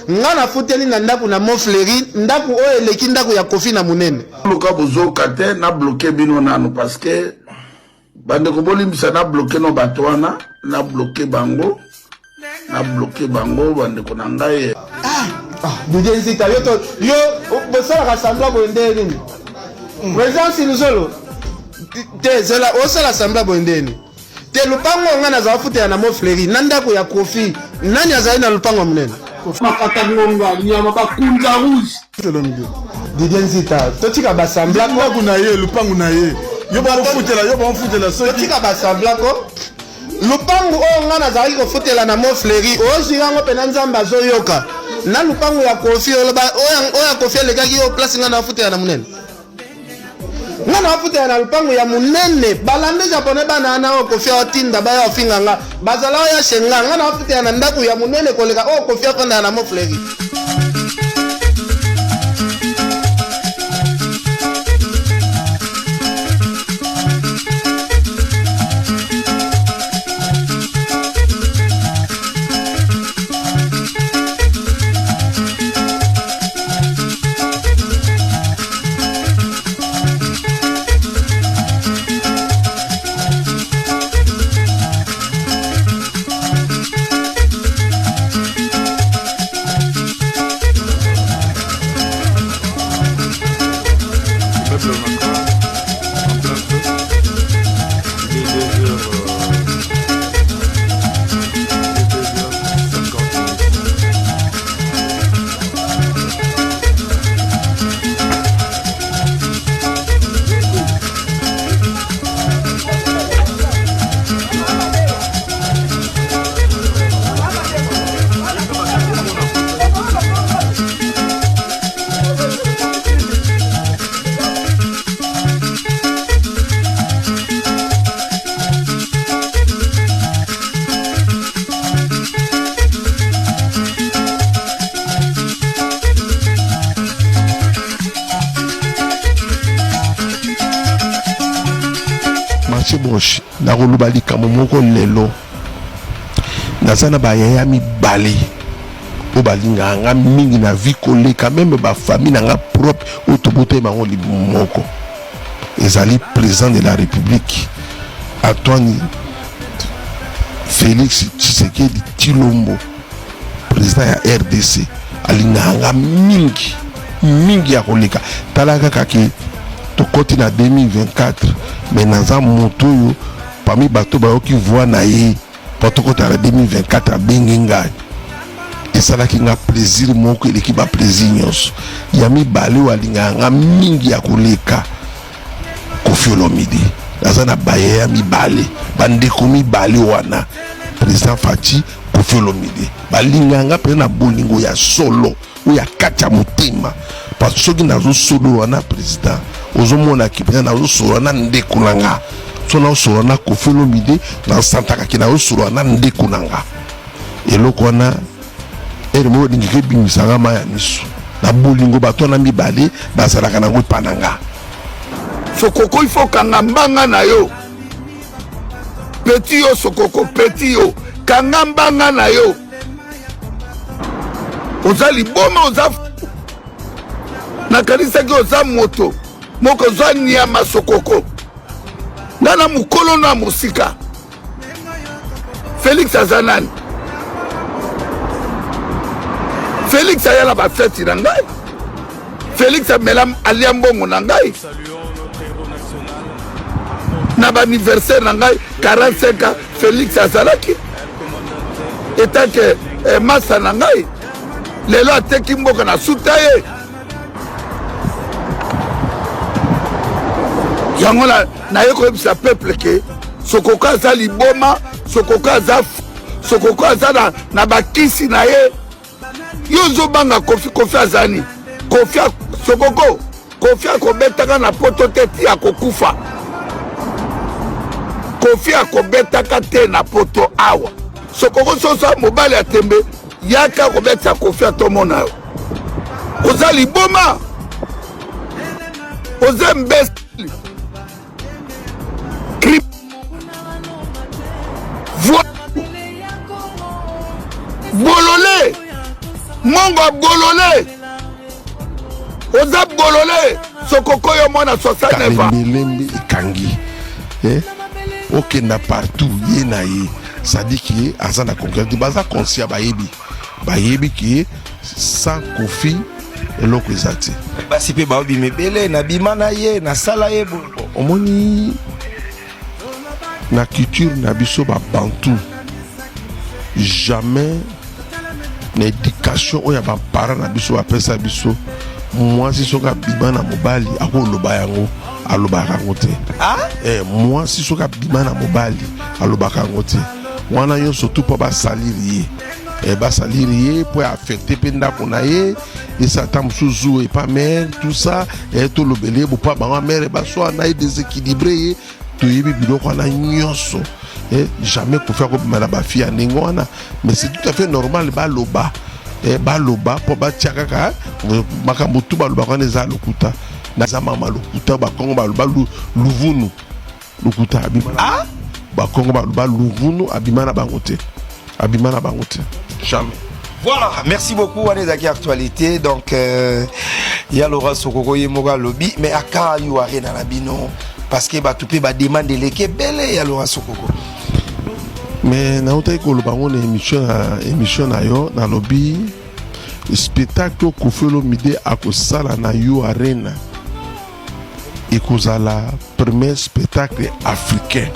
Nga na futeli na ndaku na Mont Fleury, ndaku oyo eleki ndaku ya Koffi na munene. Luka bozoka te na bloquer bino nanu parce que bandeko bolimbisa na bloquer no bato wana na bloquer bango na bloquer bango bandeko na ngai. Ah, ah Didier Nzita yo to yo bosalaka semblant boye nde nini? Président Siluzolo te zela osala semblant boye nde nini? Te lupango oyo ngai nazala futela na Mont Fleury na ndako ya Koffi nani azali na lupango ya munene? Makata ngonga nyama bakunza rouge. Didier Nzita totika ba semblant ko ndako na ye lupango na ye yo bakofutela yo bakofutela soki totika ba semblant ko lupango oyo ngai nazalaki kofutela na Mont Fleury ozwi yango mpena Nzambe azoyoka na lupango ya Koffi oloba oyo ya Koffi elekaki yo place ngai nafutela na munene nga nafutela na lupango ya munene balande japonais bana wana oyo Koffi atinda baya ofinga nga bazala oyo chez nga nga nafutela na ndako ya munene koleka oyo Koffi afandaka na Mont Fleury. Mathieu Broche, nakoloba likambo moko lelo. Naza na bayaya mibale oyo balingaka nga mingi na vie koleka meme ba famille na nga propre oyo tobotami bango libumu moko. Ezali président de la République Antoine Félix Tshisekedi Tshilombo, président ya RDC, alingaka nga mingi mingi ya koleka. Tala kaka ke tokoti na 2024 mais naza moto oyo parmi bato bayoki voix na ye po tokota na 2024 abengi ngai, esalaki nga plaisir moko eleki ba plaisir nyonso. Ya mibale oyo alingaka nga mingi ya koleka Koffi Olomide, naza na bayaya mibale, bandeko mibale wana, président Fatshi, Koffi Olomide, balingaka nga mpenza na bolingo ya solo oyo ya kati ya motema. Parce que soki nazosolola na président, ozomona ki mpenza nazosolola na ndeko na nga. So nazosolola na Koffi Olomide, nasantaka ki nazosolola na ndeko na nga. Eloko wana ere moko elingaka ebimisa nga mai ya miso na bolingo bato wana mibale bazalaka nango epa na nga. Sokoko il faut kanga mbanga na yo petit yo sokoko petit yo kanga mbanga na yo oza liboma oza nakanisaki oza moto moko oza nyama sokoko nga na mokolo na mosika Felix aza nani? Felix aya na bafeti na ngai. Felix amela alia mbongo na ngai na baanniversaire na ngai 45 ans. Felix azalaki etant que masa na ngai. Lelo ateki mboka na suta ye. Yango naye koyebisa peuple ke Sokoko aza liboma, Sokoko aza Sokoko aza na bakisi na ye. Yo ozobanga Koffi, Koffi aza nini? Koffi Sokoko, Koffi akobetaka na poto te ti akokufa. Koffi akobetaka te na poto awa. Sokoko soso mobali ya tembe, yaka kobetisa Koffi atomona yo. Oza liboma, oza imbécile. Bolole. Mongo ya bolole, oza bolole sokoko yo mwana 69 ans. Kalembelembe ekangi eh? Okenda partout ye na ye, c'est-à-dire ke aza na concurrence, baza conscient, bayebi bayebi ke sans Koffi eloko eza te. Basi mpe baobima ebele, nabima na ye, nasala ye boye. Omoni, na culture na biso babantu, jamais na éducation oyo ya baparent na biso bapesa biso, mwasi soki abima na mobali akoloba yango, alobaka yango te. Eh, mwasi soki abima na mobali alobaka yango te. Wana nyonso tu mpo basaliri ye, eh, basaliri ye mpo affecte mpe ndako na ye, esa ata mosusu epa mare, tout ça, eh, tolobeli ye bopa bango mare baswana ye, déséquilibré ye. Toyebi biloko wana nyonso, eh, jamais Koffi akobima na bafille ya ndenge wana. Mais c'est tout à fait normal baloba, eh, baloba mpo batia kaka makambo tu balobaka wana eza lokuta, eza mama lokuta. Bakongo baloba luvunu, lokuta. Abima na bakongo baloba luvunu, abima na bango te, abima na bango te, jamais. Voilà, merci beaucoup. Wana ezalaki actualité. Donc, ya Laurent Sokoko ye moko alobi, mais aka U Arena na bino, parce que bato mpe bademande eleki ebele ya Laurent Sokoko. Mais nautaki koloba yango na émission, na émission na yo, nalobi spectacle oyo Koffi Olomide akosala na U Arena ekozala premier spectacle africain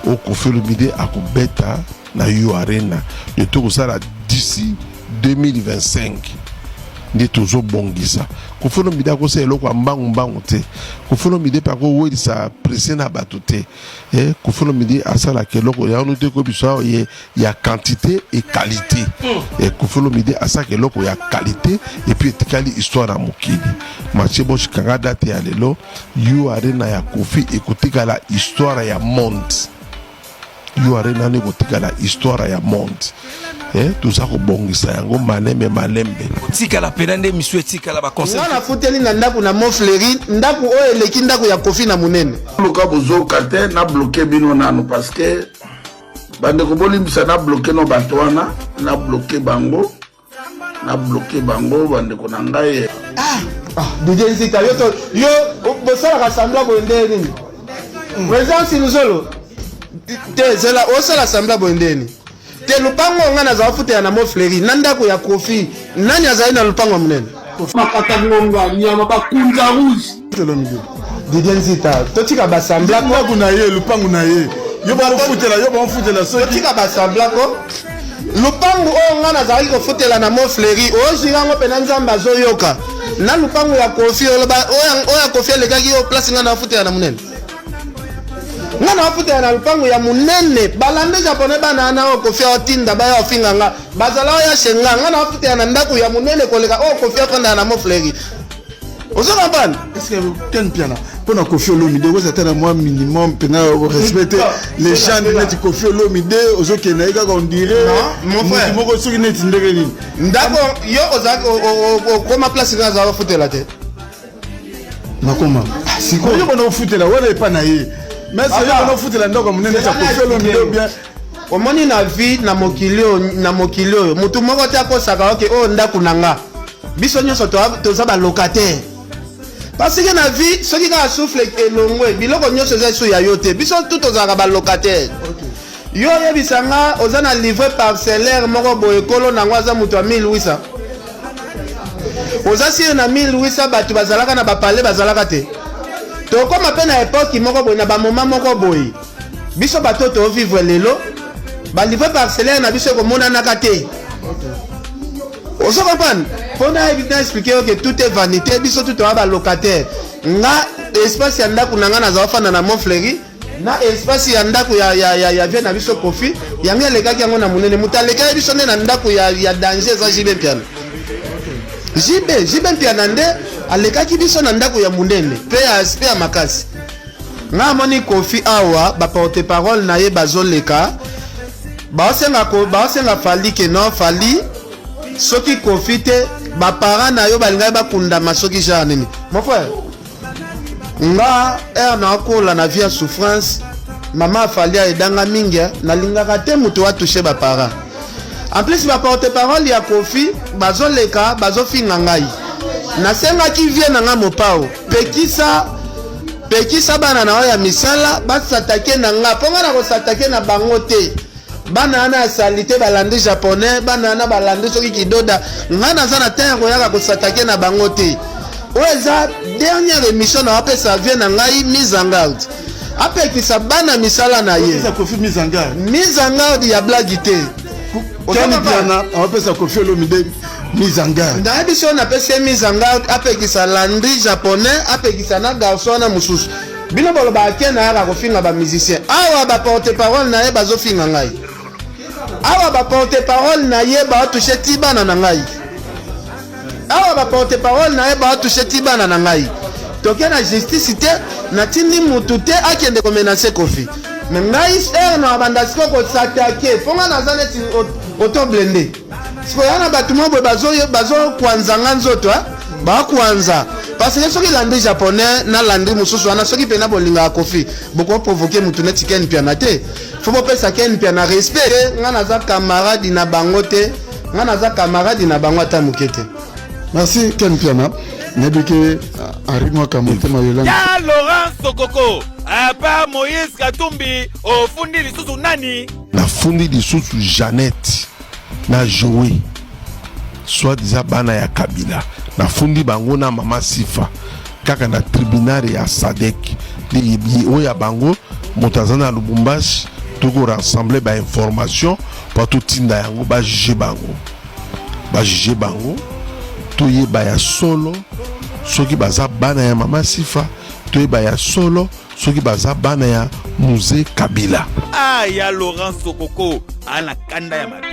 oyo Koffi Olomide akobeta na U Arena. De tokosala d'ici 2025 nde tozobongisa. Koffi Olomide akosala eloko ya mbangu mbangu te. Koffi Olomide mpe akowelisa presse na bato te. Eh, Koffi Olomide asalaka eloko yango te koyebiso awa ye ya quantité et qualité. Eh, Koffi Olomide asalaka eloko ya qualité et puis etikali histoire ya mokili. Mathieu Bosh, kanga date ya lelo: U Arena ya Koffi ekotikala histoire ya monde. U Arena wana ekotikala histoire ya monde. Eh, toza kobongisa yango malembe malembe. Otikala mpena nde misu etikala baconcert. Nga nafuteli na ndako na Montfleury, ndako oyo eleki ndako ya Koffi na monene. Luka bozoka te, na bloquer bino nano, parce que bandeko bolimbisa, na bloquer no bato wana, na bloquer bango, na bloquer bango, bandeko na ngai. Ah, Didie Nzita, yo to yo bosalaka semblant boye nde nini? Président Siluzolo te, zela, osala semblant boye nde nini te? Lupango nga nazala futela na Montfleury na ndako ya Koffi, nani azali na lupango ya monene? Makata ngonga nyama bakunza rouge. Didie Nzita, totika basemblant. Ndako na ye, lupangu na ye, yo bakofutela, yo bakofutela soki Totika basemblant ko. Lupangu oyo nga nazalaki kofutela na Montfleury, ojira yango mpena Nzambe azoyoka, na lupangu ya Koffi oloba oyo ya Koffi alekaki yo place nga nafutela na monene. Nga nafutela na lupangu ya monene, balande japonais bana wana oyo Koffi aotinda baya ofinga nga, bazala oyo ashenga nga, nafutela na ndako ya monene koleka oyo Koffi afandaka na Montfleury. Ozo comprendre? Est ce que Ken Mpiana, mpona Koffi Olomide okoza ata na mwa minimum mpena respecte les gens neti Koffi Olomide, ozokende ye kaka on dirait Non, mon frère. motu moko soki neti ndenge nini. Ndako yo ozalaki okoma place nga azala kofutela te. Nakoma sikoyo bona ofutela wana epa na ye, mais yo bona ofutela ndako ya monene ya Koffi Olomide bien. Omoni, na vie, na mokili oyo, na mokili oyo, motu moko te akosaka oke oyo ndako na nga. Biso nyonso toza balocataire, parce que na vie, soki kaka souffle elongwe, biloko nyonso eza esu ya yo te. Biso tu tozalaka balocataire. Yo oyebisa nga, oza na livret parcellaire moko boye, ekolo nango aza moto ya 1800, oza sûr na 1800 bato bazalaka na bapale bazalaka te. Tokóma mpe na époque moko boye, na bamoma moko boye, biso bato tovivre lelo, balivret parcellaire na biso ekomonanaka te. Ozo comprendre? Mpona na expliquer yo que tout est vanité. Biso tu toya balocataire. Nga espace ya ndako na nga nazala ofanda na Montfleury, na espace ya ndako ya vieux na biso Koffi, yango elekaki yango na monene. Moto alekaki biso nde na ndako ya danger eza JB Mpiana. JB Mpiana nde alekaki biso na ndako ya monene mpe ya aspect ya makasi. Nga amoni Koffi awa, baporte parole na ye bazoleka, baosenga Fally ke non, Fally, soki Koffi te, baparent na yo balingaki bakundama soki genre nini. Mon frère, nga ere nakola na vie ya souffrance, mama afali ayedanga mingi, nalingaka te moto atouche baparent. En plus ba porte parole ya Koffi bazoleka bazofinga ngai. Nasengaki vie na ngai Mopao, pekisa pekisa bana na yo ya misala basatake na nga mpo nga nakosatake na bango te. Bana wana ya salite balandi japonais, bana wana balandi soki kidoda, nga naza na temps ya koyaka kosatake na bango te. Oyo eza dernière émission na apesa vie na ngai mise en garde. Apekisa bana misala na ye. Opesa Koffi mise en garde. Mise en garde ya blague te. Ken Mpiana apesa Koffi Olomide mise en garde. Nayebi soki napesi ye mise en garde, apekisa Landry japonais, apekisa na garçon wana mosusu. Bino bolobaka Ken ayaka kofinga ba musiciens. Awa ba porte parole na ye bazofinga ngai. Awa ba porte parole na ye ba touche ti bana na ngai. Awa ba porte parole na ye ba touche ti bana na ngai. Toke na justice te, natindi mutu te akende ko menacer Koffi. Mais ngai heure na banda sikoyo ko s'attaquer, po ngai naza neti auto blindé. Sikoyo wana bato moko boye bazo bazo kwanza nga nzoto hein? Ba kwanza parce que soki Landry japonais na Landry mosusu wana soki pena bolingaka Koffi boko provoquer mutu neti Ken Mpiana te. Faut bopesa Ken Mpiana respect. Nga naza camarade na bango te. Nga naza camarade na bango ata moke te. Merci Ken Mpiana. Nayebi ke Henri Mwaka motema Yolande. Ya Laurent Sokoko, à part Moïse Katumbi, ofundi lisusu nani? Nafundi lisusu Jeannette na Joe, soit disant bana ya Kabila. Nafundi bango na mama Sifa kaka na tribunal ya Sadek. Oyo ya bango moto aza na Lubumbashi, toko rassembler ba information po totinda yango ba juger bango. Ba juger bango toyeba ya solo soki baza bana ya mama Sifa, toyeba ya solo soki baza bana ya Mzee Kabila. Ah ya Laurent Sokoko ana kanda ya mabe.